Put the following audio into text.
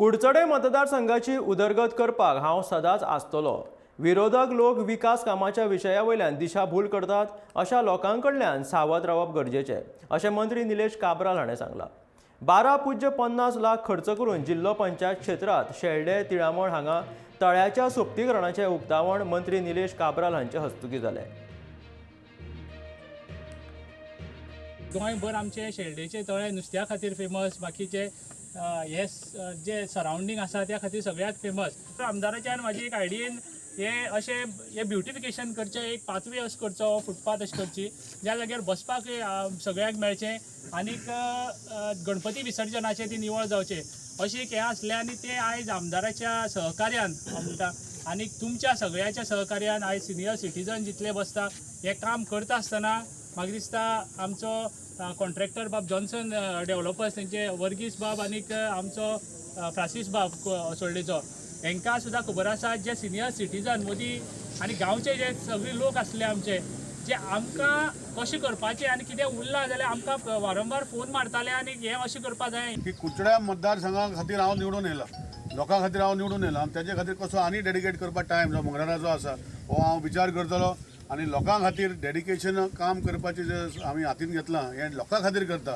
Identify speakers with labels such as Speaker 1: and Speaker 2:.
Speaker 1: कुडचडे मतदारसंघाची उदरगत करपाक हांव सदांच आसतलो. विरोधक लोक विकास कामाच्या विशया वयल्यान दिशाभूल करतात, अशा लोकां कडल्यान सावध रावप गरजेचें, अशें मंत्री निलेश काब्राल हाणें सांगलां. 12.50 लाख खर्च करून जिल्लो पंचायत क्षेत्रांत शेल्डें तिळामळ हांगा तळ्याच्या सोपतीकरणाचें उक्तावण मंत्री निलेश काब्राल हांचे हस्तुकीं जालें.
Speaker 2: गोंयभर आमचे शेल्डेचे तळे नुस्त्या खातीर फेमस, बाकीचे हे जे सरावंडींग आसा त्या खातीर सगळ्याक फेमस. आमदाराच्यान म्हाजी एक आयडियेन हे अशें हे ब्युटिफिकेशन करचें, एक पाथवे अशें करचो, फुटपाथ अशें करची, ज्या जाग्यार बसपाक सगळ्यांक मेळचें आनीक गणपती विसर्जनाचें ती निवळ जावचें, अशें एक हें आसलें. आनी तें आयज आमदाराच्या सहकार्यान हांव म्हणटा आनी तुमच्या सगळ्याच्या सहकार्यान आयज सिनियर सिटीजन जितले बसता, हें काम करता आसतना म्हाका दिसता आमचो कॉन्ट्रॅक्टर बाब जॉन्सन डेव्हलपर्स, तेंचे वर्गीस बाब आनीक आमचो फ्रांसीस बाब असोल्डेचो, हेंकां सुद्दां खबर आसा, जे सिनियर सिटीजन मोदी आनी गांवचे जे सगळे लोक आसले आमचे, जे आमकां कशें करपाचें आनी कितें उरलां जाल्यार आमकां वारंवार फोन मारताले आनी हें अशें करपा जाय.
Speaker 3: की कुडचड्या मतदारसंघा खातीर हांव निवडून येयला, लोकां खातीर हांव निवडून येयला आनी तेजे खातीर कसो आनी डेडिकेट करपाक टायम जो मंगळाराचो आसा हो हांव विचार करतलो आनी लोकां खातीर डेडिकेशन काम करपाचें जे आमी हातीन घेतलां, हें लोकां खातीर करता.